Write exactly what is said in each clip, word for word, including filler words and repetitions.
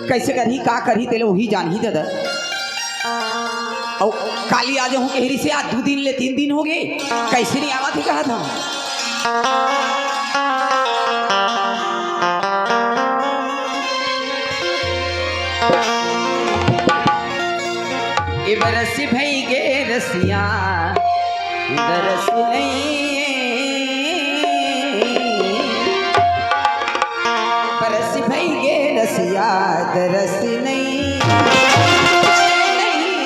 कइसे करही, का करही, तेला उही जानही दादा। अउ काली आ जाहूं कहे रिहिसे, आज दू दिन ले तीन दिन होगे, कइसे नइ आवत हे कहत हंव। ए बरस भई गे रसिया, दरस नइ। बरस भई गे रसिया, दरस नइ।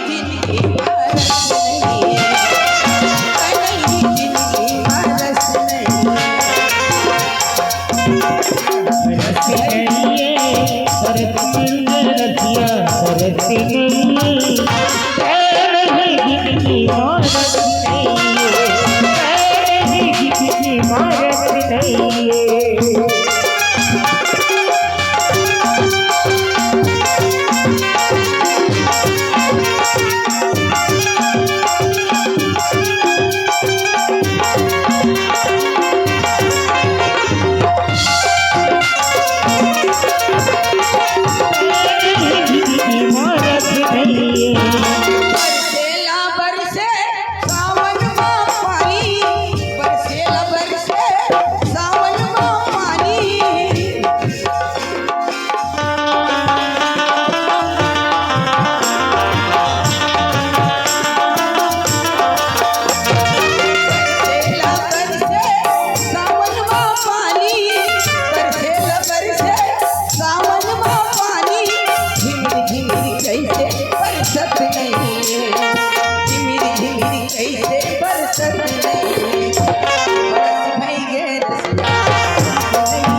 जिनगी मा रस नइ। जिनगी मा रस नइ। बरसेला बरसे सावन मा पानी, बरसेला बरसे सावन मा पानी। बरसेला बरसे सावन मा पानी, बरसेला बरसे सावन मा पानी। झिमिर झिमिर कइसे बरसत नइ, झिमिर झिमिर कइसे बरसत नइ। बरस भई गे रसिया, बरस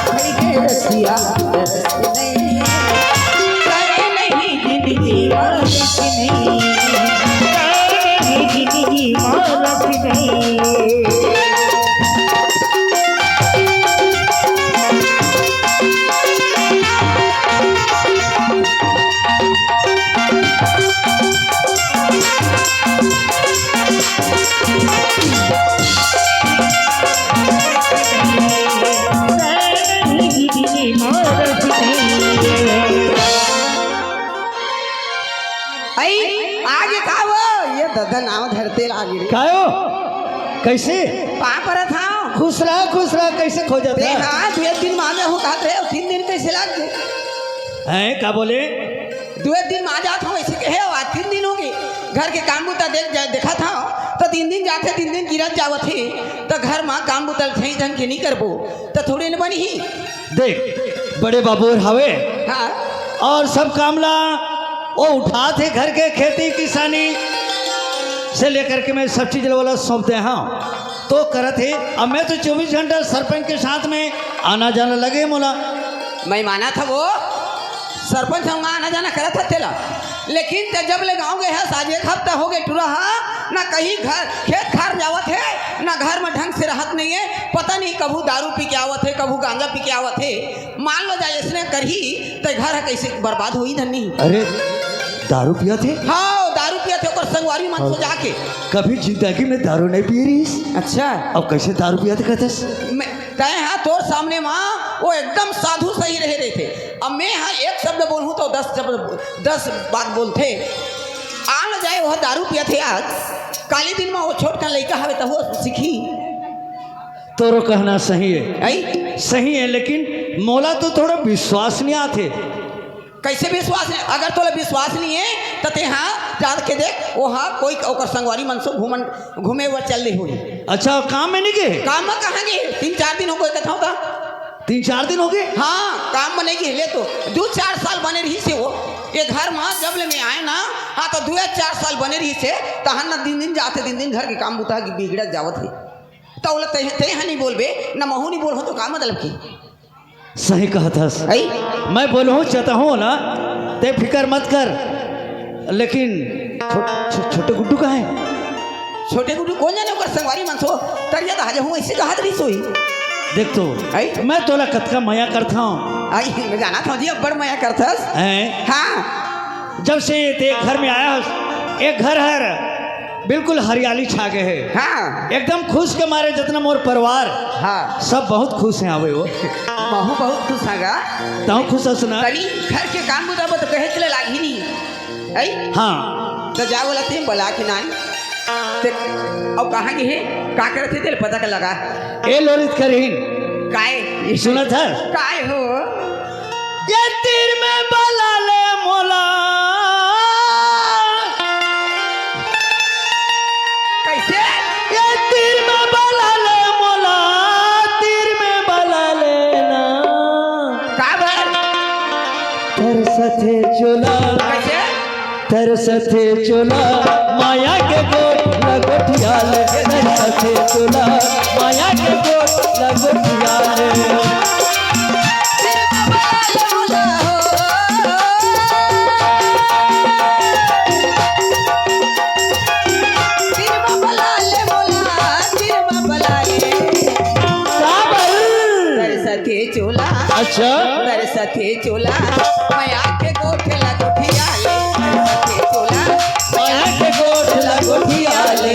भई गे रसिया, बरस नइ। करे नहीं जिनगी मा रस नइ, करे नहीं जिनगी मा रस नइ। अई, आगे का वो? ये ददा नाव धरते लागे रे। कायो? कइसे? पाँव परत हंव। खुश रहा, खुश रहा, कइसे खोजत हे? हाँ, दू एक दिन मा आगे हूँ कहत रहे, तीन दिन कइसे लाग गे? हैं, का बोले? दू एक दिन मा जात हंव, अइसे कहे, आज तीन दिन होगे। घर के काम बूता देख जा, देखत हंव, त तीन दिन जाथे, तीन दिन गिरत जावत हे, त घर मा काम बूता सही ढंग के नइ करबो, त थोड़े न बनही। देख, बड़े बाबू हवे। हाँ। अउ सब काम ला वो उठाथे, घर के खेती किसानी से लेकर के मैं सब चीज वाला सौंप दे हंव। तो करत हे, अब मैं तो चउबीस घंटा सरपंच के साथ में आना जाना लगे मोला। मैं मानत हंव वो सरपंच संग आना जाना करत हस तेला, लेकिन ते जब ले गाँव गे हस, आज एक हफ्ता होगे टूरा हा, ना कहीं घर खेत खार जावत हे, ना घर मा ढंग से रहत नइ हे। पता नहीं कभू दारू पी के आवत हे, कभू गांजा पी के आवत हे। मान लो जाए अइसने करही, त घर ह कइसे बर्बाद होही धनी। अरे, दारू पियत हे? हाँ, दारू पियत हे, ओकर संगवारी मन सो जाके। कभी जिंदगी में दारू नइ पिए रहिस। अच्छा। अब कइसे दारू पियत हे कहत हस? मैं, तैं हा तोर सामने मा वो एकदम साधु सही रहे रहिथे। अब मैं हा एक शब्द बोलहूँ त दस शब्द, दस बात बोलथे। आन जाए वो दारू पियत हे आज, काली दिन मा वो छोटकन लइका हवे त वो सीखही। तोरो कहना सही हे। अई? सही हे, लेकिन मोला तो थोड़ा विश्वास नइ आथे। कइसे विश्वास नइ? अगर तोला विश्वास नइ हे, त तें हा जाके देख, वो हा कोई ओकर संगवारी मन सो घूमन, घूमे बर चल दे होही। अच्छा, काम में नइ गे? काम मा कहाँ गे? तीन चार दिन होगे कहत हंव त। तीन चार दिन होगे? हाँ, काम मा नइ गे। ले तो दू चार साल बने रहिसे वो। ये घर मा जब ले मैं आए ना, हाँ, त दू या चार साल बने रहिसे, तहन ना दिन दिन जाथे, दिन दिन घर के काम बूता बिगड़त जावत हे। त ओला तें, तें हा नइ बोलबे, ना महूँ नइ बोलहूँ, त का मतलब के? सही कहत हस। अई? मैं बोलहूँ, चेतहूँ ना, तें फिकर मत कर। लेकिन छो-, छो-, छोटे गुड्डू कहाँ हे? छोटे गुड्डू कोन जाने, ओकर संगवारी मन सो तरिया त आ जाहूँ, अइसे कहत रहिस होही। देख तो, अई? मैं तोला कतका मया करथंव। अई, मैं जानत हंव जी, अब्बड़ मया करथस। हैं? हाँ। जब से तें घर में आए हस, ए घर हर बिल्कुल हरियाली छा गे हे। हाँ। एकदम खुश के मारे, जतना मोर परिवार, हाँ। सब बहुत खुश हे। आवे वो। महूँ बहुत खुश हँव गा। तहूँ खुश हस ना? तनी घर के काम बुता बर तो कहेच ले लागही नहीं। है? हाँ। तो जा बोला ते बला के नान। ते, अउ कहाँ गे हे? का करत हे तेला पता कर लगा। ए लोरित करहीन। काय? सुनत हस? काय हो? ये तीर में बला ले मोला। कैसे? ये तीर में बला ले मोला, तीर में बला लेना। का बर? तरसथे चोला। कैसे? तरसथे चोला, माया के गोठ ल गोठिया ले। तरसथे चोला, माया के गोठ ल गोठिया ले। का बर? तरसथे चोला। अच्छा। तरसथे चोला, माया के गोठ ल गोठिया ले। तरसथे चोला, माया के गोठ ल गोठिया ले।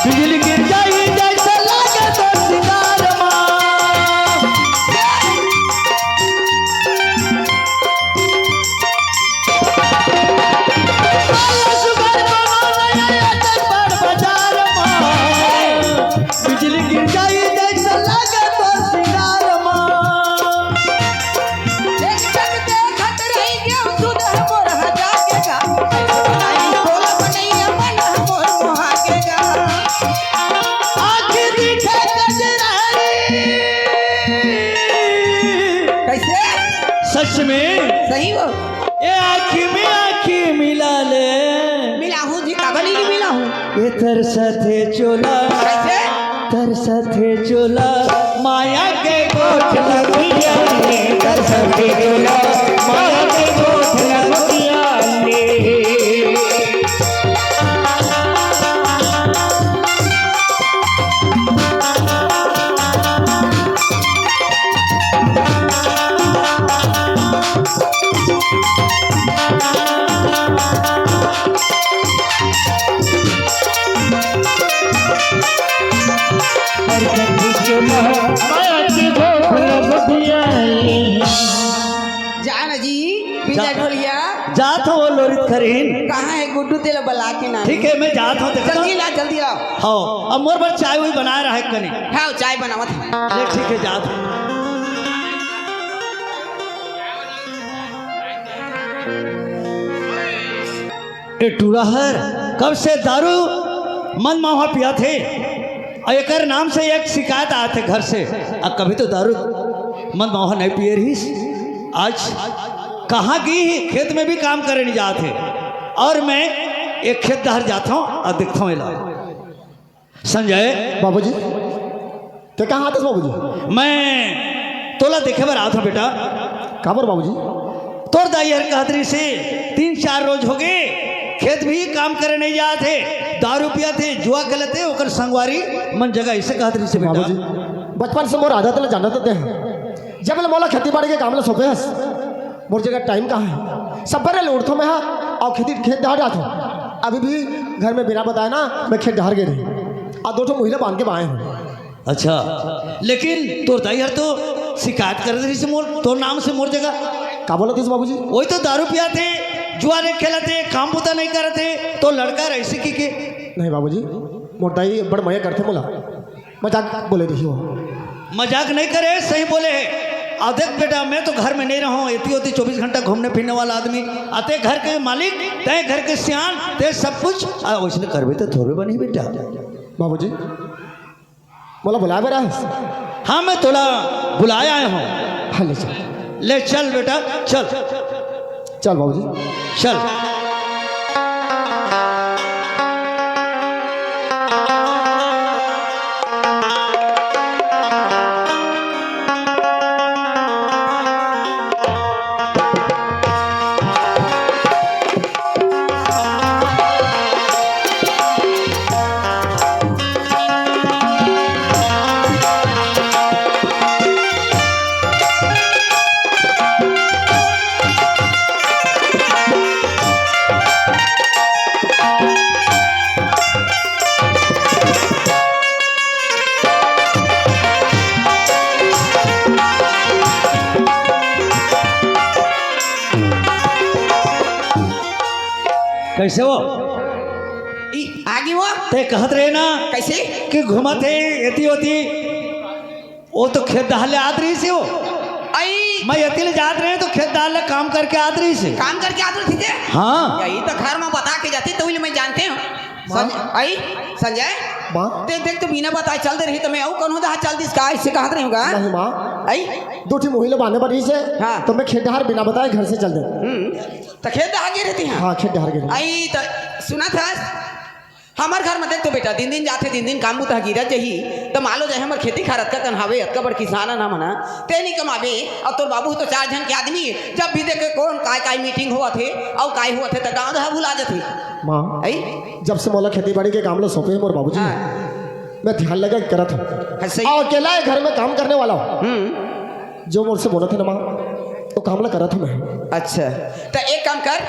बिजली गिर जाई जैसे लागे तो सिंगार मा। बिजली गिर जाई जैसे लागे तो सिंगार मा। एक टक देखत रही गयो सुध मोर हजा के गा। ऐसे बनाई बोला बनैया मन मोर मोहा के गा। आँखी दिखे कजरारी। कैसे? सच में? सही हो। ए आँखी में आँखी मिला ले। मिलाहूँ जी, काबर नहीं मिलाहूँ? ए तरसथे चोला। कैसे? तरसथे चोला, माया के गोठ ल गोठिया ले। तरसथे चोला, माया के गोठ ल गोठिया ले। जा ना जी, बिना जा, ढोलिया। जात हँव वो लोरित खरीन। कहाँ हे गुड्डू, तेला बला के ना। ठीक हे, मैं जात हँव, देखत हँव। जल्दी ला, जल्दी ला। हाँ, अब मोर बर चाय वाय बनाए रहे कनी। हाँ, चाय बनावत हँव। ले ठीक हे, जात हँव। ए टूरा हर कब से दारू मद मउहा पियाथे, अउ एकर नाम से एक शिकायत आथे घर से, अउ कभी तो दारू मद मउहा नहीं पिए रहिस। आज कहाँ गे हे, खेत में भी काम करे नहीं जात हे, अउ मैं एक खेत डहर जात हँव अउ देखत हँव एला। संजय। बाबूजी, ते कहाँ आथस बाबूजी? मैं तोला देखे बर आत हँव बेटा। काबर बाबूजी? तोर दाई हर कहत रहिसे, तीन चार रोज होगे, खेत भी काम करे नहीं जात हे, दारू पियाथे, जुआ खेलथे, ओकर संगवारी मन जगह, अइसे कहत रहिसे बेटा। बाबूजी, बचपन से मोर आदत ल जानत हस ते। जब ले मोला खेती बाड़ी के काम ल सौंपे हस, मोर जगह टाइम कहाँ हे? सबेरे ले उठथँव मैं हा, अउ खेती, खेत डहर जाथँव। अभी भी घर में बिना बताए ना, मैं खेत डहर गे रहेंव, अउ दो ठो मुही ल बांध के आए हँव। अच्छा, लेकिन तोर दाई हर तो शिकायत करत रहिसे मोर, तोर नाम से मोर जगह। का बोलत हस बाबूजी? वही तो दारू पियाथे, जुआ रे खेलथे, काम बुता नहीं करथे, तो लड़का रहिसे कि के? नहीं बाबूजी, मोर दाई बड़ मया करथे मोला। मजाक बोले रहिस वो। मजाक नहीं करे, सही बोले हे। अउ देख बेटा, मैं तो घर में नहीं रहँव, एती ओती चौबीस घंटा घूमने फिरने वाला आदमी। अउ ते घर के मालिक, ते घर के सियान, ते सब कुछ, अउ वइसने करबे तो थोरे बनही बेटा। बाबूजी, मोला बुलाए बर आए हस? हाँ, मैं तोला बुलाए आए हँव। हाँ, ले चल। ले चल बेटा, चल। चल बाबूजी। चल। कैसे हो? ई आगे वो। ते कहत रहे ना। कैसे? कि घूमत हे एती ओती। वो तो खेत डहर ले आत रहिस हे वो। आई। मैं एती ले जात रहे तो खेत डहर ले काम करके आत रहिस हे। काम करके आत रहिस हे? हाँ। यही तो घर में बता के जाते तो मैं जानते हूँ। माँ। संजय, आई, संजय। माँ। ते देख तो बिना बताए चल दे रही तो मैं अउ कौन होता चल दिस का इससे कहत रही हूँ का? नहीं माँ। आई। दो ठी मोही ले बांधे बर रहिस हे। हाँ। तो मैं खेत डहर बिना बताए घर से चल दे। हम्म। तो खेत डहर गे रहिस हे? हाँ, खेत डहर गे रहिस हे। आई, त सुनत हस? हमर घर में देख तो बेटा, दिन दिन जाथे, दिन दिन काम बुता गिरत जही, त मालो जाए हमर खेती खार अतका कन हावे, अतका बड़ किसान हन हमन, ते नहीं कमाबे, अउ तोर बाबू तो चार झन के आदमी हे, जब भी देखे कौन काय काय मीटिंग होवत हे, अउ काय होवत हे, त गाँव डहर भुला जाथे। माँ, आई? जब से मोला खेती बाड़ी के काम ला सौंपे हे मोर बाबूजी, हाँ। मैं ध्यान लगा के करत हूँ। हाँ, सही। अउ अकेला ये घर में काम करने वाला हूँ। हम्म। जो मोर से बोलत हे ना माँ, वो काम ला करत हूँ मैं। अच्छा, त एक काम कर,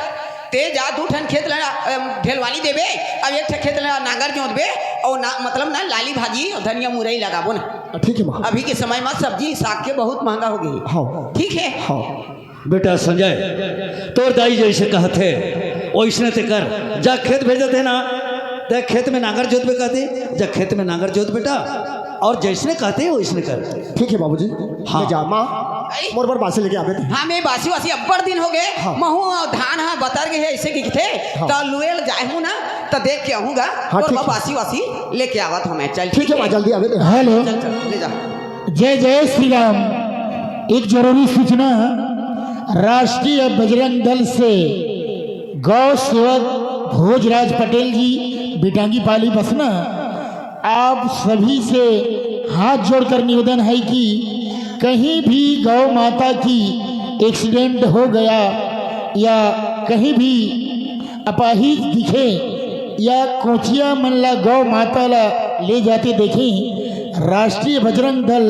ते जा दू ठन खेत ला, अम, ढेलवानी देबे, अब एक ठन खेत ला नांगर जोतबे, अउ ना, मतलब ना लाली भाजी, धनिया मुरई लगाबो ना। ठीक हे माँ। अभी के समय में सब्जी साग के बहुत महंगा हो गई। हाँ। ठीक हे? हाँ। बेटा संजय, तोर दाई जैसे कहत हे, वैसने ते कर। जा खेत भेजत हे ना, ते खेत में नांगर जोतबे कहते, जा खेत में नांगर जोत बेटा, अउ जैसने कहते हे वैसने कर। ठीक हे बाबूजी। हाँ। मैं जा, माँ, आई? मोर बर बासी लेके आबे ते। हाँ, मैं बासी वासी अब्बड़ दिन हो गए। हाँ। महू धान हा बतर गए हे, ऐसे की थे, हाँ। त लुएल जाए हूँ ना, त देख के आऊँगा। हाँ, और ठीक हे। बासी वासी लेके आवत हूँ मैं। चल, ठीक हे, माँ, जल्दी आबे ते। हेलो। चल, चल, ले जा। जय जय श्री राम। एक जरूरी सूचना, राष्ट्रीय बजरंग दल से गौ सेवक भोजराज पटेल जी, बिटांगी पाली बसना, आप सभी से हाथ जोड़कर निवेदन है कि कहीं भी गौ माता की एक्सीडेंट हो गया या कहीं भी अपाहिज दिखे या कोचिया मन ला गौ माता ला ले जाते देखे, राष्ट्रीय बजरंग दल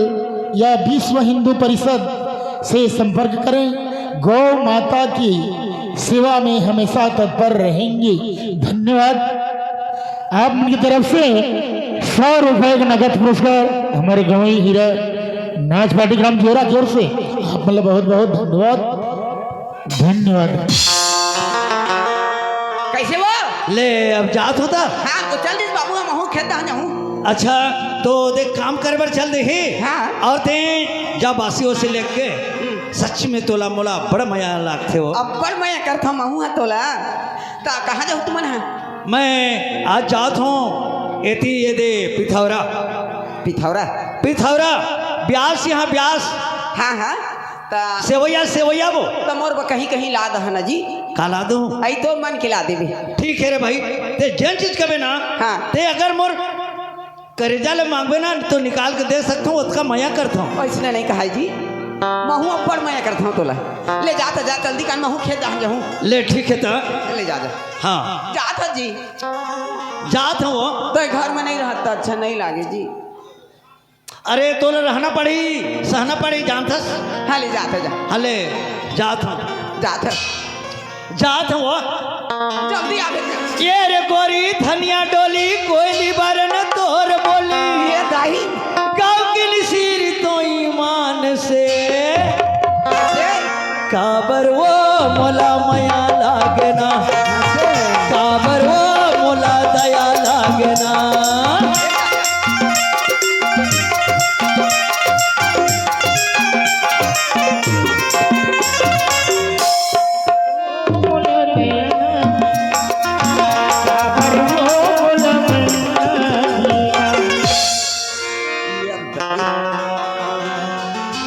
या विश्व हिंदू परिषद से संपर्क करें। गौ माता की सेवा में हमेशा तत्पर रहेंगे। धन्यवाद। आप उनकी तरफ से सौ रुपए का नगद पुरस्कार हमारे गंवई हीरा नाच पार्टी ग्राम जोरा की ओर से आप मतलब बहुत बहुत धन्यवाद। धन्यवाद। कैसे वो? ले, अब जात होता? हाँ, तो चल दिस बाबू, हम हूँ खेत दहा जाहूँ। अच्छा, तो देख काम करे बर चल दे ही। हाँ। अउ ते जा बासी ओसी लेके, हम्म। सच में तोला मोला बड़ मया लागथे वो। अब्बड़ मया करथव महू हा तोला। त कहाँ जाहू तुमन हा? मैं आज जात हूँ एती ये दे पिथौरा। पिथौरा? पिथौरा, ब्यास यहाँ ब्यास। हाँ, हाँ। त सेवैया, सेवैया वो। त मोर बर कहीं, कहीं ला दहा ना जी। का ला दूँ? अई तो मन के ला देबे। ठीक हे रे भाई, ते जेन चीज कबे ना, हाँ। ते अगर मोर करेजा ले मांगबे ना, तो निकाल के दे सकत हूँ, ओतका मया करत हूँ। अइसने नहीं कहा जी, महू अब्बड़ मया करत हूँ तोला। ले जात जा, जल्दी कान महू खेत दहा जाहूँ। ले ठीक हे त। ले जा, जा। हाँ। जात ह जी। जात हूँ वो। तो घर में नहीं रहत त अच्छा नहीं लागे जी। अरे, तोला रहना पड़ी, सहना पड़ी, जानथस? हाँ, ले जात ह जा। हाँ, ले, जात हूँ। जात ह। जात हूँ वो। जल्दी आबे। ये रे गोरी धनिया डोली, कोयली बरन तोर बोली। ये दाई। गाँव की निसीर तो ईमान से। ए। काबर वो मोला मया लागे ना। ए। काबर वो मोला दया लागे ना।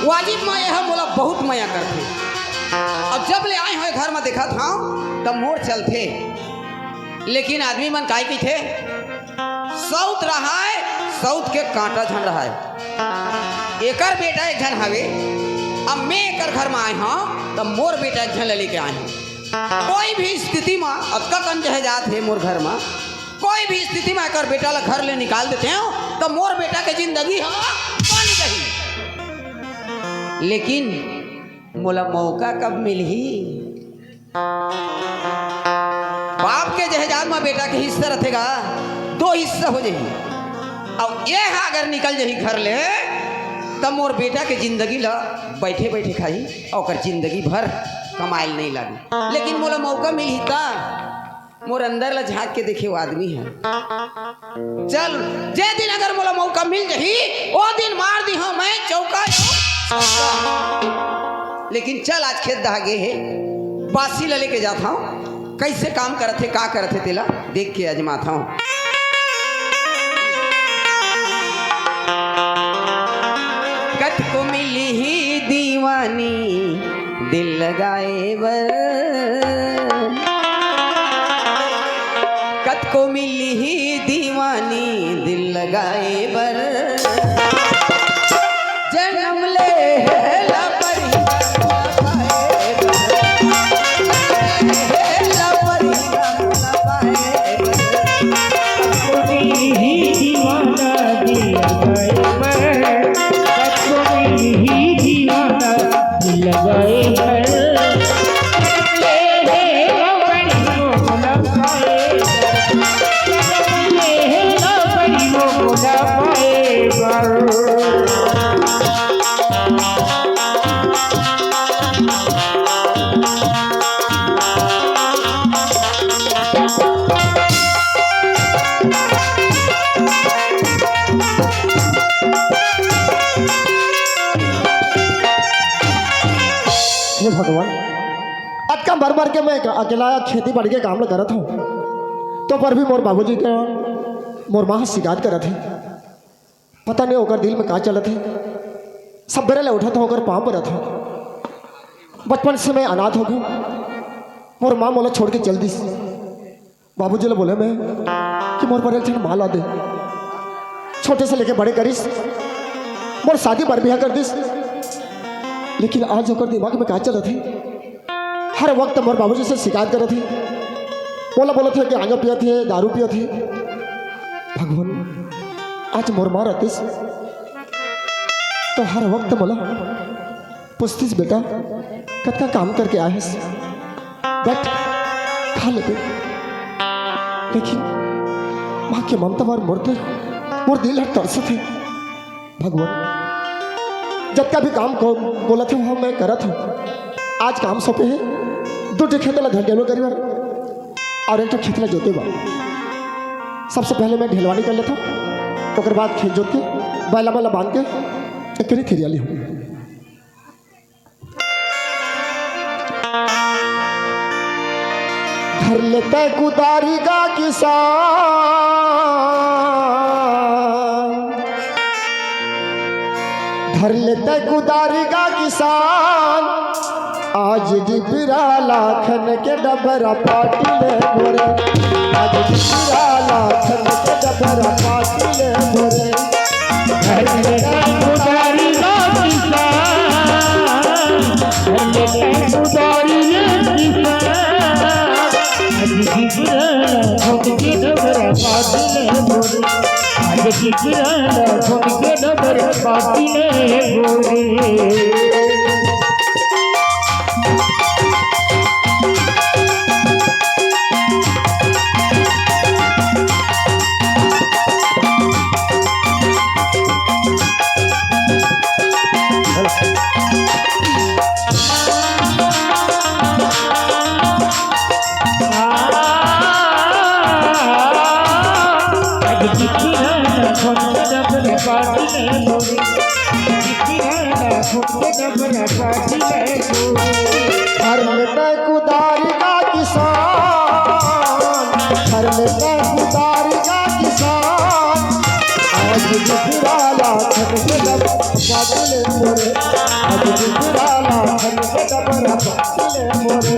वाजिब माया हे, मोला बहुत मया करथे। अब जब ले आए हवे घर में देखत हव, तब मोर चलथे। लेकिन आदमी मन काय कहिथे, सौत रहय, सौत के कांटा झन रहय। एकर बेटा एक झन हवे, अब मैं एकर घर में आए हव, त मोर बेटा एक झन ल लेके आए हव। कोई भी स्थिति में, अतका कन जहे जात हे मोर घर में, कोई भी स्थिति में एकर बेटा ल घर ले निकाल देते हव, त मोर बेटा के जिंदगी ह बन जाही। लेकिन मोला मौका कब मिलही? बाप के जहेजाद म बेटा के हिस्सा रथे गा, दो हिस्सा हो जाही। अउ ये ह अगर निकल जाही घर ले, त मोर बेटा के जिंदगी ल बइठे बइठे खाही, अउ ओकर जिंदगी भर कमाए ल नइ लागे। लेकिन मोला मौका मिलही त मोर अंदर ला झांक के देखे वो आदमी हे। चल, जे दिन अगर मोला मौका मिल जही, ओ दिन मार दिहूं मैं चौका। लेकिन चल, आज खेत दहा गे हे, बासी ला लेके जात हंव। कइसे काम करत हे, का करत हे, तेला देख के अजमात हंव। कतको मिलही दीवानी दिल लगाए बर, कतको मिलही दीवानी दिल लगाए बर। जनम ले हे ला परिवार, हे ला परिवार। ही दीवाना दिल लगाए मैं, कतको ही दीवाना दिल लगाए मैं। ले हे ला बड़ी मोहना पाए, ले हे ला बड़ी मोहना पाए। हे भगवान, अतका मर मर के मैं अकेला खेती बाड़ी के काम ल करत हंव, तो पर भी मोर बाबूजी के, मोर माँ शिकायत करत हे। पता नहीं ओकर दिल में का चलत हे। सबेरे ले उठत हंव, ओकर पाँव परत हंव। बचपन से मैं अनाथ हो गेंव। मोर माँ मोला छोड़ के चल दिस। बाबूजी ले बोलेंव मैं कि मोर बर एक झन माँ ला दे। छोटे से लेके बड़े करिस, मोर शादी बर बिहा कर दिस। लेकिन आज ओकर दिमाग में का चलत हे, हर वक्त मोर बाबूजी से शिकायत करत हे, मोला बोलत हे कि गांजा पियत हे, दारू पियत हे। भगवान, आज मोर माँ रहतिस तो हर वक्त मोला पूछतिस, "बेटा, कतका काम करके आए हस? बैठ, खा ले बेटा।" लेकिन माँ के ममता बर मोर दिल, मोर दिल ह तरसत हे। भगवान, जतका भी काम को बोलत हे, वो मैं करत हंव। आज काम सौंपे हे, दू ठे खेत ला ढलवा करी बर, अउ एक ठो खेत ला जोते बर। सबसे पहले मैं ढेलवानी कर लेथंव, ओकर बाद खेत जोत के, बैला मन ला बांध के, एक करी थिरिया लेहूं। धर लेते कुदारी गा किसान, धर लेते कुदारी गा किसान, आज डिबरा लाखन के डबरा पाटी ले मोरे, आज डिबरा लाखन के डबरा पाटी ले मोरे। धर लेते कुदारी गा किसान, धर लेते कुदारी गा किसान, आज डिबरा लाखन के डबरा पाटी ले मोरे। आज डिबरा लाखन के डबरा पाटी ले मोरे। धर लेते कुदारी गा किसान, धर लेते कुदारी गा किसान, आज डिबरा लाखन के डबरा पाटी ले मोरे, आज डिबरा लाखन के डबरा पाटी ले मोरे।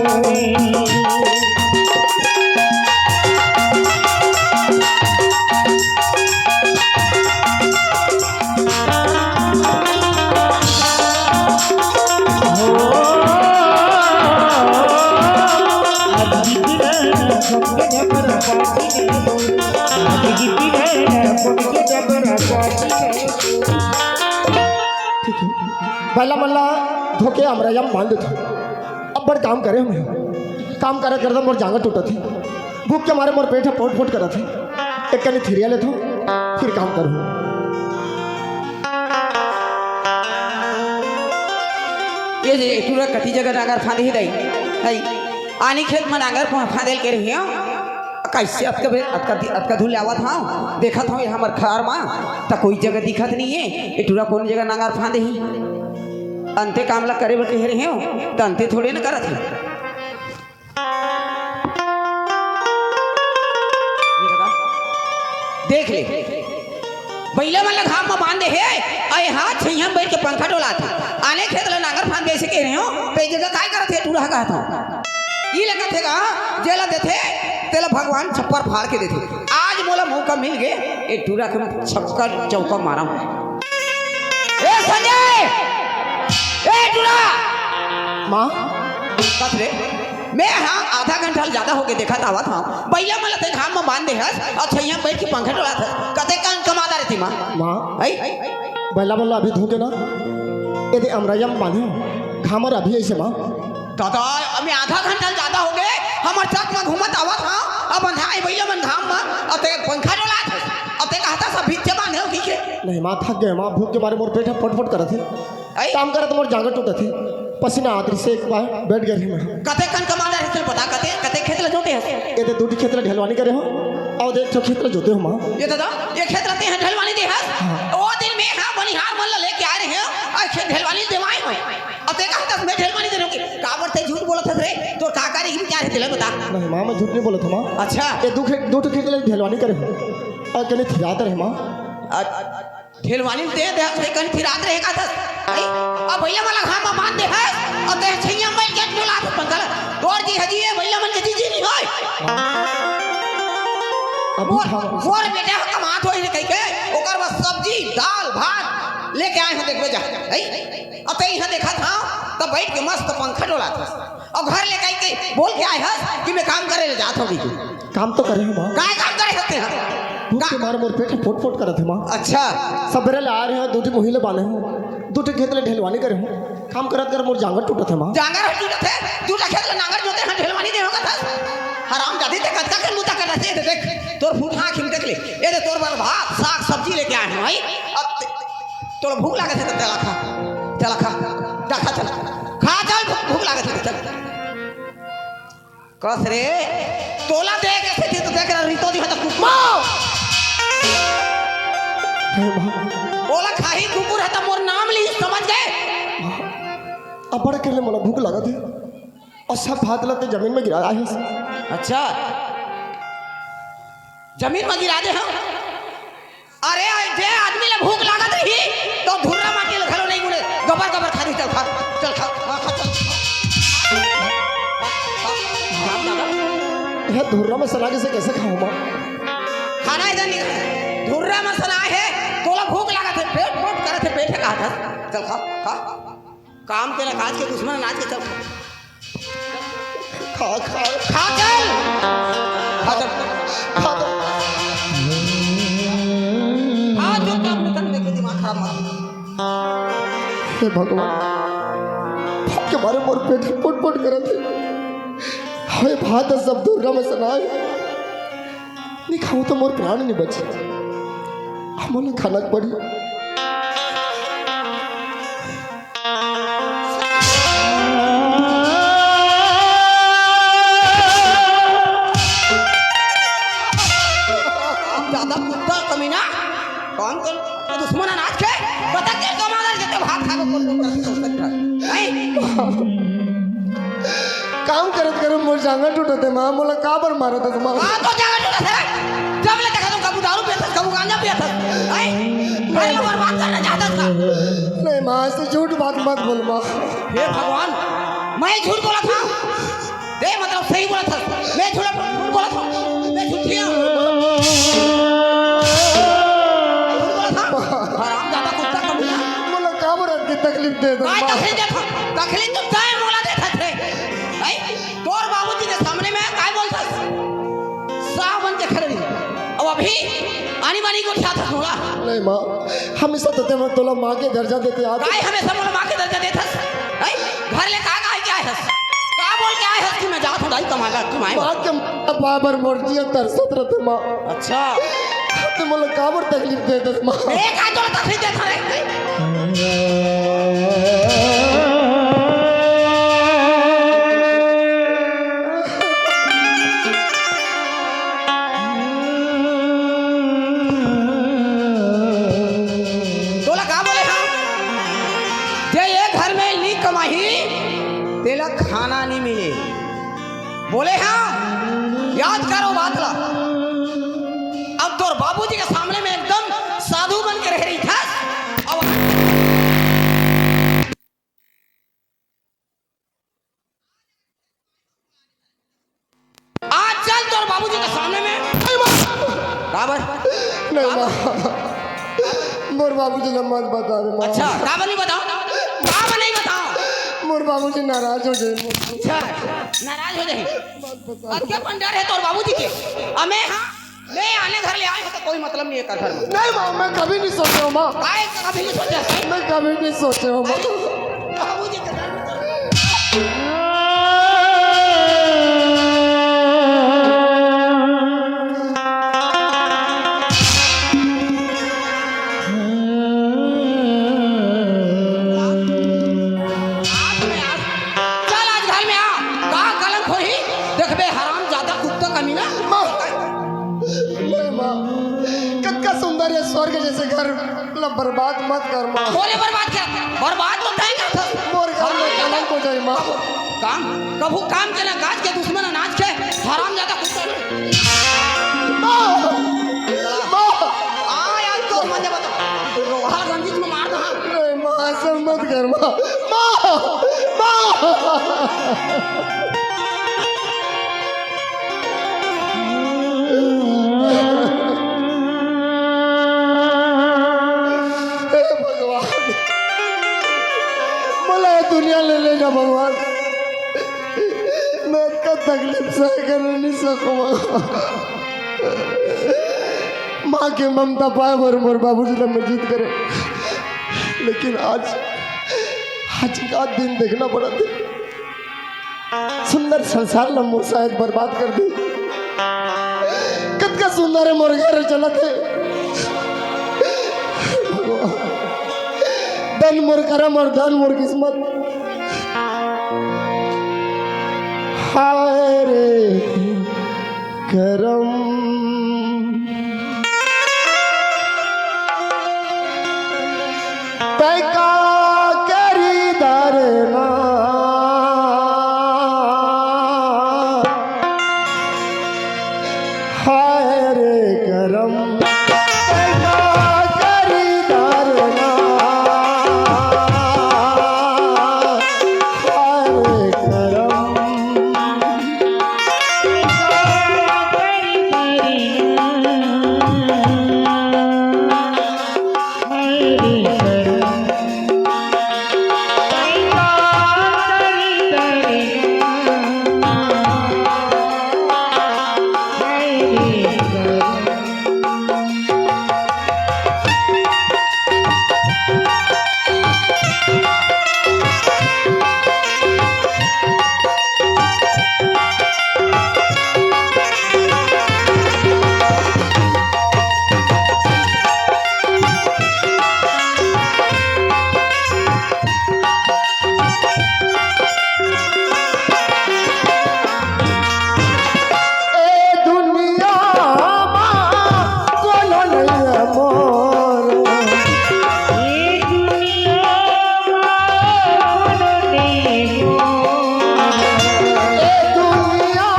ठीक है, बैला मन ला धोके अमरैया म बांध देथंव। अब्बड़ काम करे हंव मैं, काम करत करत मोर जांगर टूटत हे, भूख के मारे मोर पेट ह पोट पोट करत हे। एक कनी थिरिया लेथंव, फिर काम करहूं। ये जे टूरा कति जगह नांगर फांदे हे दाई, दाई। आनी खेत म नांगर फा-, फांदे ल के रहियो। कइसे अतका बेर, अतका दि-, अतका धुन ले आवत हंव, देखत हंव ये हमर खार मा, त कोई जगह दिखत नइ हे। ये टूरा कोन जगह नांगर फांदे हे? अंते काम ला करे बर कहे रहे हंव, त अंते थोड़े न करत हे। ये दादा, देख ले, बइला मन ला घाम म बांध दे हे, अउ ये हा छइहां म बइठ के पंखा डोलात हे। आने खेत ला नांगर फांद के अइसे कहे रहे हंव, त ये जगह काय करत हे टूरा, कहत हंव। ई लगत हे गा, जेला देथे, तेला भगवान छप्पर फाड़ के देथे। आज मोला मौका मिल गे, ये टूरा के छक्का चौका मारंव। ए संजय, ए टूरा। माँ। कस रे, मैं हा आधा घंटा ले जादा होगे देखत आवत हंव। बइला मन ला ते घाम म बांध दे हस, अउ छइहां म बइठ के पंखा डोलात हस। कतेक कन कमादा रहिथे माँ? माँ। हई? बइला मन ला अभी धो के ना, एदे अमरइया म बांधे हंव, घाम म अभी अइसे माँ। दादा, मैं आधा घंटा ले जादा होगे, हमर चक म घूमत आवत हंव, अब बंधाय बइला मन घाम म, अउ ते पंखा डोलात हस, अउ ते कहत हस भीत के बांधे हंव, ठीक हे? नहीं माँ, थक गे माँ, भूख के मारे मोर पेट ह फट फट करत हे। अई? काम करत मोर जांगर टूटत हे, पसीना आवत रहिसे, एक बार बइठ गे रहेंव मैं। कतेक कन कमादा रहिसे तेला बता, कते, कते खेत ला जोते हस? एदे दू ठी खेत ला ढलवानी करे हंव, अउ एदे एक ठो खेत ला जोते हंव माँ। ए दादा, ये खेत ला ते हा ढलवानी दे हस? हाँ। ओ दिन मैं हा बनिहार मन ला लेके आय रहेंव, अउ खेत ढलवानी देवाय हंव। अउ ते कहत हस मैं ढलवानी दे रहेंव कि? काबर ते झूठ बोलत हस रे? तोर का करे के बिचार हे तेला बता। नहीं माँ, मैं झूठ नइ बोलत हंव माँ। अच्छा। ये दू खेत, दू ठो खेत ला ढलवानी करे हंव। अउ कने थिरात रहे माँ। अ-, ढलवानी दे दे, ते कने थिरात रहे का थस? अई, अब बइला मन ला घाम म बांध दे हस, अउ ते छइहां म बइठ के डोलात हस पंखा ला। तोर जी हजी ये बइला मन के जी जी नइ होय। अभी मोर, खा- मोर बेटा ह कमात होही कहिके, ओकर बर सब्जी, दाल, भात लेके आय हंव, देखबे जा। अई? अउ ते इहां देखत हंव, त बइठ के मस्त पंखा डोलात हस। अउ घर ले कहिके बोल के आय हस कि मैं काम करे ले जात हंव, कहिके। काम तो करे हंव माँ। काय काम करे हस ते हा? भूख के मारे मोर पेट ह पोट पोट करत हे माँ। अच्छा। सबेरे ले आय रहेंव, दू ठी मुही ला बांधे हंव, दू ठी खेत ला ढलवानी करे हंव, काम करत करत मोर जांगर टूटत हे माँ। जांगर ह टूटत हे, दू ठी खेत ला नांगर जोते हंव, ढलवानी दे हंव कथस। हरामजादी, ते कतका के मुता करत हे, देख, तोर फूट आँखी म देख ले, एदे तोर बर भात, साग, सब्जी लेके आय हंव, हई? अब ते तोला भूख लागत हे त चला खा, चला खा, जा खा, चला खा, चल, भूख, भूख लागत हे त चल। कस रे, तोला देख के सेती तो देख रहा, रितो जी ह त कुकुर। हे माँ। ओला खाही कुकुर ह त मोर नाम ली, समझ गे? अब्बड़ के ले मोला भूख लागत हे, अउ सब भात ला ते जमीन म गिराय हस। अच्छा, जमीन म गिरा दे हंव। अरे, जे आदमी ला भूख लागत रही, त धुर्रा माटी ला घलो नइ गुने, गबर गबर खा दे, चल खा, चल खा, खा, खा, चल। खा, खा, खा, दादा। हे धुर्रा म सना के से कइसे खाहूं माँ? खाना हे जानी, धुर्रा म सना हे, तोला भूख लागत हे, पेट पोट करत हे, पेट हे कहत हस, चल खा, खा। काम तेला काज के, दुश्मन अनाज के, चल। खा, खा। खा चल। खा चल। खा चल। खा जो काम निकल, लेके दिमाग खराब मत। हे भगवान, भूख के मारे मोर पेट पोट पोट करत हे। हे भात सब धुर्रा म सना हे। नइ खाहूं त मोर प्राण नइ बचही। अब मोला खाना पड़ही। जादा कुत्ता कमीना, कौन कर दुश्मन अनाज के, बता के कमाल है, जब भात खाबो, कौन कौन कर सकता है? नहीं। काम करत करत मोर जांगर टूटत हे माँ, मोला काबर मारत हस माँ? हाँ, तो जांगर टूटत हे। जब ले देखा तुम कबू दारू पियत हस, कबू गांजा पियत हस। हैं? भाई लोग बर्बाद करना चाहत हस का? नहीं माँ, ऐसे झूठ बात मत बोल माँ। हे भगवान, मैं झूठ बोलत हंव? दे मतलब सही बोलत हस। मैं झूठ, झूठ बोलत हंव? मैं झूठिया हूँ। झूठ बोलत हंव? हरामजादा कुत्ता कमीना। मोला काबर अतकी तकलीफ देत हस माँ? तकलीफ देत हंव? तकलीफ तो तैं मोला देत हस रे। हैं? तोर बाबूजी के सामने में काय बोलथस? साव बन के खड़े रही। अब अभी आनी बानी गोठियाथस मोला। नहीं माँ, हमेशा तो तैं तोला माँ के दर्जा देते आत हस। काय हमेशा मोला माँ के दर्जा देथस? हैं? घर ले का कह के आए हस? का बोल के आए हस कि मैं जात हंव दाई कमाए बर, कमाए बर? माँ के बाबर मोर जिया तरसत रहिथे माँ। अच्छा। तैं मोला काबर तकलीफ देथस माँ? ए, काय तोला तकलीफ देथस रे? करो बात ला। अब तोर बाबूजी के सामने में एकदम साधु बन के रह रही था। अब आज चल तोर बाबूजी के सामने में। नहीं माँ। काबर? नहीं माँ। मोर बाबूजी ला मत बता रे माँ। अच्छा, काबर नहीं बताओ? काबर नहीं बताओ? मोर बाबूजी नाराज हो जाए। अच्छा, नाराज हो जाए। मत बता। अब क्या पंडर है तोर बाबूजी के? अमे हाँ, मैं आने घर ले आए हो तो कोई मतलब नहीं है कर घर में। नहीं माँ, मैं कभी नहीं सोचे हूँ माँ। आए कभी नहीं सोचे है? मैं कभी नहीं सोचे हूँ माँ। बाबूजी के घर में। आज मैं आज, चल आज घर में आ, का कलंक होही? देखबे हराम ज्यादा कुत्ता कमीना। माँ, नहीं माँ, कतका सुंदर ये स्वर्ग जैसे घर ला बर्बाद मत कर माँ। बोले बर्बाद क्या? बर्बाद तो तय कर था। मोर घर में कलंक हो जाए माँ। काम, कभू काम के ना काज के, दुश्मन अनाज के, हराम ज्यादा कुत्ता ना। माँ, माँ। आ यार, तो मजे बता। रोहाल गंजीत में मार दो, हाँ। नहीं माँ, ऐसा मत कर माँ। माँ, माँ। हे भगवान, मोला ये दुनिया ले ले जा भगवान। मैं अतका तकलीफ सह कर नहीं सकूँ भगवान। माँ के ममता पाए बर मोर बाबूजी ला मैं जिद करे, लेकिन आज, आज का दिन देखना पड़ा था। सुंदर संसार ला मोर शायद बर्बाद कर दे। कतका सुंदर है मोर घर चलत है। धन मोर करम और धन मोर किस्मत। हाय रे करम। तै का करी धरना, हाय रे करम। तै का करी धरना, हाय रे करम। ए दुनिया मा कोनो नइ हे मोर। ए दुनिया मा कोनो नइ हे मोर। ए दुनिया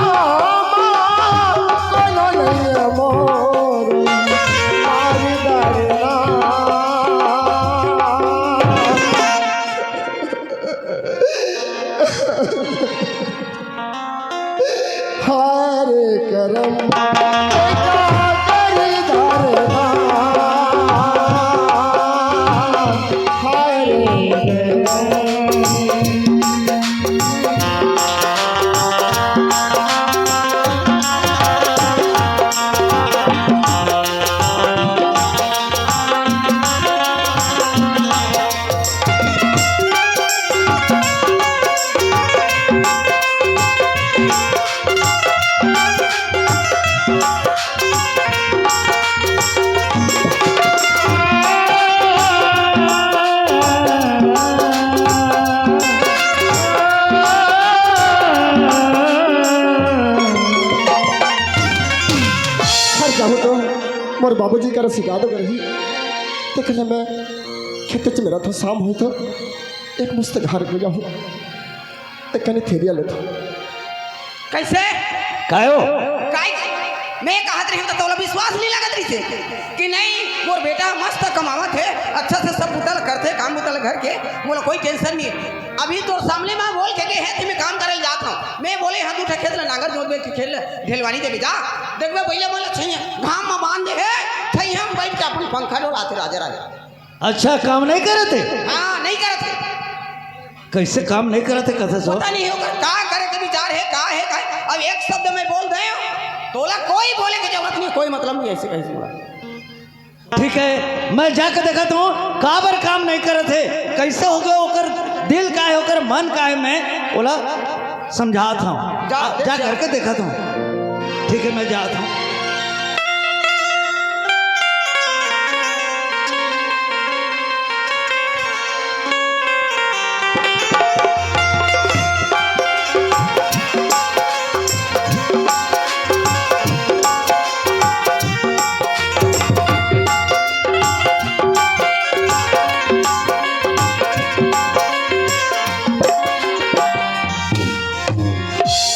मा कोनो नइ हे मोर। मारी दरना। हरे करम, करी धरना। हरे करम। घर जाहूँ तो मोर बाबूजी करा सिखा दो करही। देख ले मैं खेत च मेरा तो शाम होय तो एक मुस्त घर को जाहूँ। एक कनी थेरिया लेथों। कैसे? कायो? काय मैं कहत रही हूँ तो तोला विश्वास नहीं लगत रहिसे कि नहीं, मोर बेटा मस्त कमावत हे, अच्छा से सब बुता ल करथे, काम बुता ल घर के, मोला कोई टेंशन नहीं। अभी तोर सामने मैं बोल के गे हे कि मैं काम करे ल जात हूँ। मैं बोले, "हाँ, दू ठा खेत ल नांगर जोत बे, खेत ल ढेलवानी देबे जा, देखबे बइला मन ल छैया घाम म बांध दे हे, छैया म बैठ के अपन पंखा डोलाथे राजा राजा।" अच्छा, काम नहीं करत हे? हाँ, नहीं करत हे। कैसे काम नहीं करत हे, कथे सो? पता नहीं ओकर का करे के विचार हे, का हे, का हे। अब एक शब्द मैं बोल दे हूँ, तोला कोई बोले के जरूरत नहीं, कोई मतलब नहीं, ऐसे कहे से बोला। ठीक है, मैं जाके देखत हूँ, काबर काम नहीं करत हे, कैसे हो गया, ओकर दिल का है, ओकर मन का है, मैं ओला समझात हूँ। जा, आ, देख जा जा। करके देखत हूँ। ठीक है, मैं जात हूँ।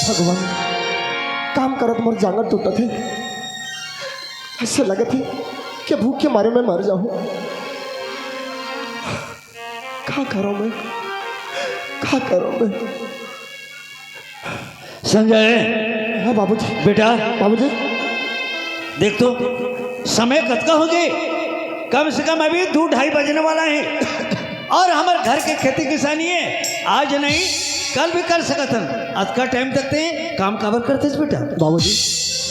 भगवान, काम करत मोर जांगर टूटत हे। ऐसे लगत हे कि भूख के मारे मैं मर जाऊं। का करूं मैं, का करूं मैं? संजय। हाँ बाबूजी। बेटा। बाबूजी। देख तो, समय कतका हो गए, कम से कम अभी दू ढाई बजने वाला है। और हमर घर के खेती किसानी है, आज नहीं, कल भी कर सकत हन। अतका टाइम तक ते काम काबर करतेस बेटा? बाबूजी,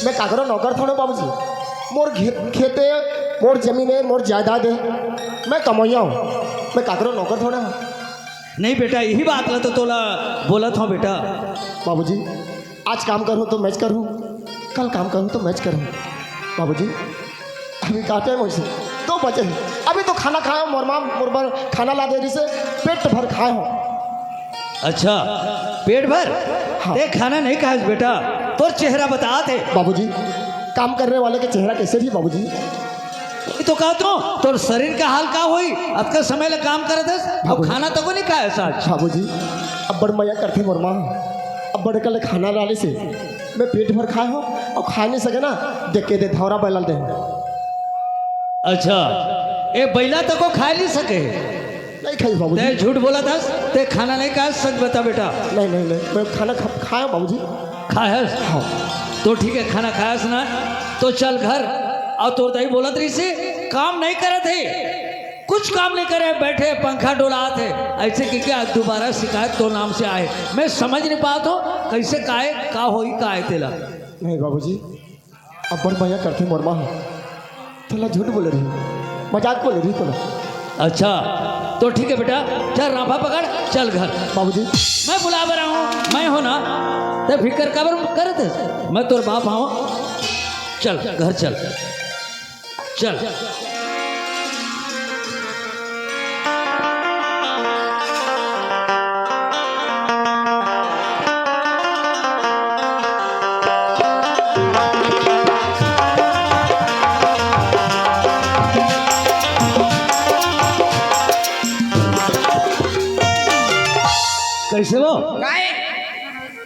मैं काकरो नौकर थोड़े बाबूजी। मोर घे-, खेत है, मोर जमीन है, मोर जायदाद है, मैं कमैया हूँ, मैं काकरो नौकर थोड़े हूँ। नहीं बेटा, यही बात ला तो तोला बोलत हूँ बेटा। बाबूजी, आज काम करूँ तो मैच करूँ, कल काम करूँ तो मैच करूँ। बाबूजी, अभी का टाइम होइसे? दो बजे हे। अभी तो खाना खाए हो, मोर माँ मोर बर खाना ला दे रही से, पेट भर खाए हो। अच्छा, पेट भर? हाँ। ते खाना नहीं खाएस बेटा, तोर चेहरा बतात हे। बाबूजी, काम करने वाले के चेहरा कैसे रही बाबूजी? ये तो कहत हूँ, तोर शरीर का हाल का होई? अतका समय ले काम करत हस, अउ बाबूजी। खाना तको नहीं खाएस आज। बाबूजी, अब्बड़ मया करथे मोर माँ, अब्बड़ कल खाना डाले से मैं पेट भर खाए हो, अउ खा नहीं सके ना, देख के दे धौरा बैला ल दे। अच्छा, ए बैला तको खा नहीं सके? नहीं खाई बाबूजी। ते झूठ बोलत हस, ते खाना नहीं खाएस, सच बता बेटा। नहीं, नहीं, नहीं, मैं खाना खा-, खाया बाबूजी। खाएस? हाँ। तो ठीक है, खाना खाएस ना, तो चल घर। अउ तोर दाई बोलत रहिसे, काम नहीं करत हे, कुछ काम नहीं करे, बैठे पंखा डोलात हे, ऐसे कहिके आज दोबारा शिकायत तोर नाम से आए। मैं समझ नहीं पात हूँ, कैसे काय, का होई, का आए तेला। नहीं बाबूजी, अब्बड़ मया करथे मोर माँ ह। तोला झूठ बोले रही, मजाक बोले रही तोला। अच्छा, तो ठीक है बेटा, चल राफा पकड़, चल घर। बाबूजी। मैं बुला रहा हूँ, मैं हो ना, ते फिकर काबर करत हे, मैं तोर बाप हूँ। चल, घर चल, चल। कैसे हो? काय?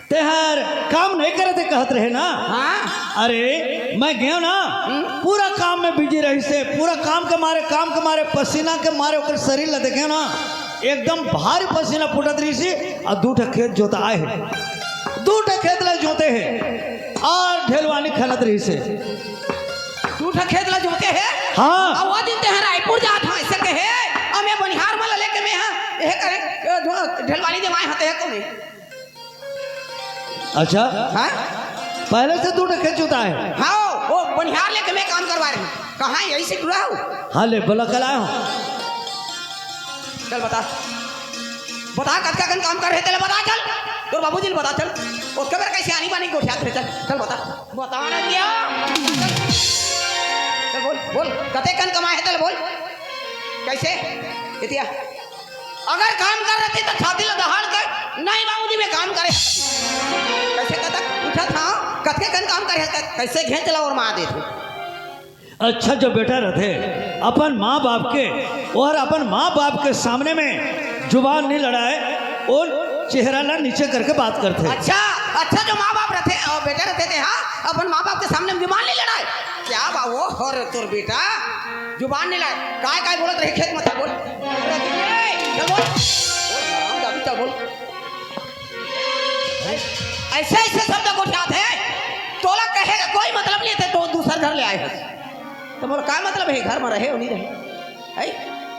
तेहर काम नहीं करे थे कहत रहे ना? हाँ। अरे, मैं गयो ना, हम्म। पूरा काम में बिजी रहिसे, पूरा काम के मारे, काम के मारे, पसीना के मारे ओकर शरीर ला देखे ना, एकदम भारी पसीना फूटत रहिसे, अउ दू ठा खेत जोताए हे, दू ठा खेत ला जोते हे, अउ ढेलवानी खनत रहिसे। दू ठा खेत ला जोते हे? हाँ। अउ वो दिन तेहा रायपुर जात हँव, ऐसे कहे, अउ मैं बनिहार मन ला लेके मैं हा, एहे करे, अ, जो ढेलवानी देवाए हा, तेहा कोने। अच्छा? हाँ? पहले से दू ठा खेत जोताए हे? हाँ, वो बनिहार लेके मैं काम करवा रही हूँ। कहाँ यही से जुड़ा हूँ? हाँ, ले, बोला, कल आया हूँ। चल बता, बता, कतका कन काम करे हे, तेला बता, चल। तोर बाबूजी ल बता, चल। ओतके बेर कैसे आनी बानी गोठियात रहे, चल, चल बता। बता ना क्या? चल बोल, बोल, कते कन कमाए हे, तेला बोल। कैसे? इतिया। अगर काम कर रहे थे तो छाती ला दहाड़ के, "नहीं बाबूजी, मैं काम करे।" कैसे कहता? उठा था, कतके कन काम करे हे, कैसे घेंच ला ओरमा देथे। अच्छा, जो बेटा रथे, अपन माँ बाप के अउ अपन माँ बाप के सामने में जुबान नहीं लड़ाए, अउ चेहरा ला नीचे करके बात करथे। अच्छा, अच्छा, जो माँ बाप रथे, अउ बेटा रहते थे, हाँ, अपन माँ बाप के सामने में जुबान नहीं लड़ाए। क्या बा वो हो रे तोर बेटा, जुबान नहीं लड़ाए। काय काय बोलत रही खेत में था, बोल। ए, चल बोल। बोल, हरामजादी, चल बोल। ऐसे ऐसे शब्द गोठियात है, तोला कहे का कोई मतलब नहीं है, तो दूसर घर ले आए है। तो बोल, का मतलब है, घर में रहे, नहीं रहे? है?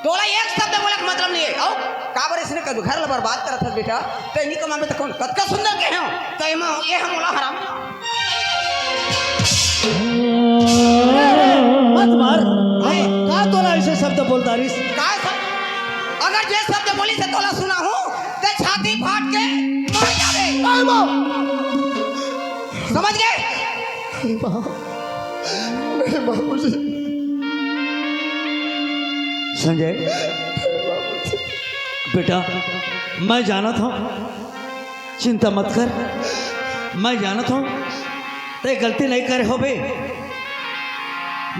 तोला एक शब्द बोले के मतलब नहीं है। आओ, काबर इसने कभी घर ला बर्बाद करत हस बेटा? ते नहीं कमाबे तो कौन? कतका सुंदर कहे हो। तो एमा, ये हम बोला हराम। अरे, अरे, मत मार। का तोला ऐसे शब्द बोलता रिस? का शब्द? अगर जे शब्द बोली से तोला सुना हूँ, ते छाती फाट के मर जाबे। समझ गए? अरे बाबूजी। संजय, बेटा, मैं जानत हूँ, चिंता मत कर, मैं जानत हूँ, ते गलती नहीं करे होबे।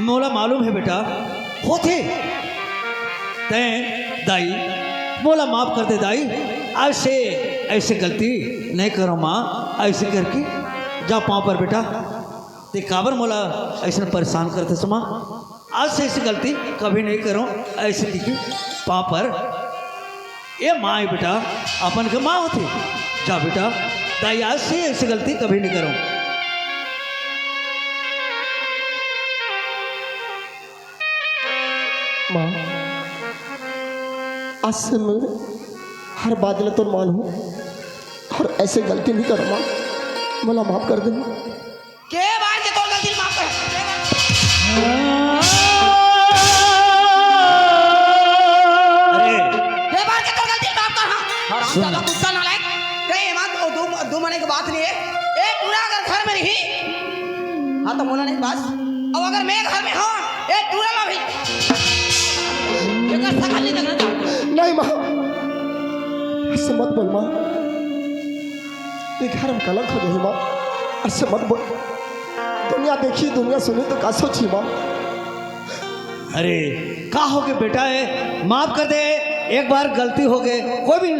मोला मालूम है बेटा, होथे। तैं दाई, मोला माफ कर दे दाई, आज से ऐसे गलती नहीं करो माँ, ऐसे करके जा पाँव पर बेटा। ते काबर मोला ऐसे परेशान करते समा? आज से ऐसी गलती कभी नहीं करो, ऐसे दिखे पाँव पर। ए माँ, ए बेटा, अपन के माँ होती। जा बेटा, दाई आज से ऐसी गलती कभी नहीं करो। माँ, आज से मैं हर बात ला तोर मान हूँ और ऐसे गलती नहीं करो माँ, मोला माफ कर दे माँ। के बार के तोर गलती माफ कर? अरे। के बार के तोर गलती माफ कर, हाँ? हराम सुन। ज्यादा गुस्सा ना लायक। कहीं माँ, दो, दो, दो मने की बात नहीं है। एक टूरा अगर घर में नहीं, हाँ, तो बोला नहीं बात। अब अगर मैं घर में हूँ, एक टूरा ला भी, एकर सकल नहीं देखना चाहता। नहीं माँ, ऐसे मत बोल माँ, ये घर में कलंक हो जाही माँ, ऐसे मत बोल। दुनिया देखी, दुनिया सुनी तो का सोची माँ? अरे, का हो गए बेटा, ए? माफ कर दे, एक बार गलती हो गए, कोई भी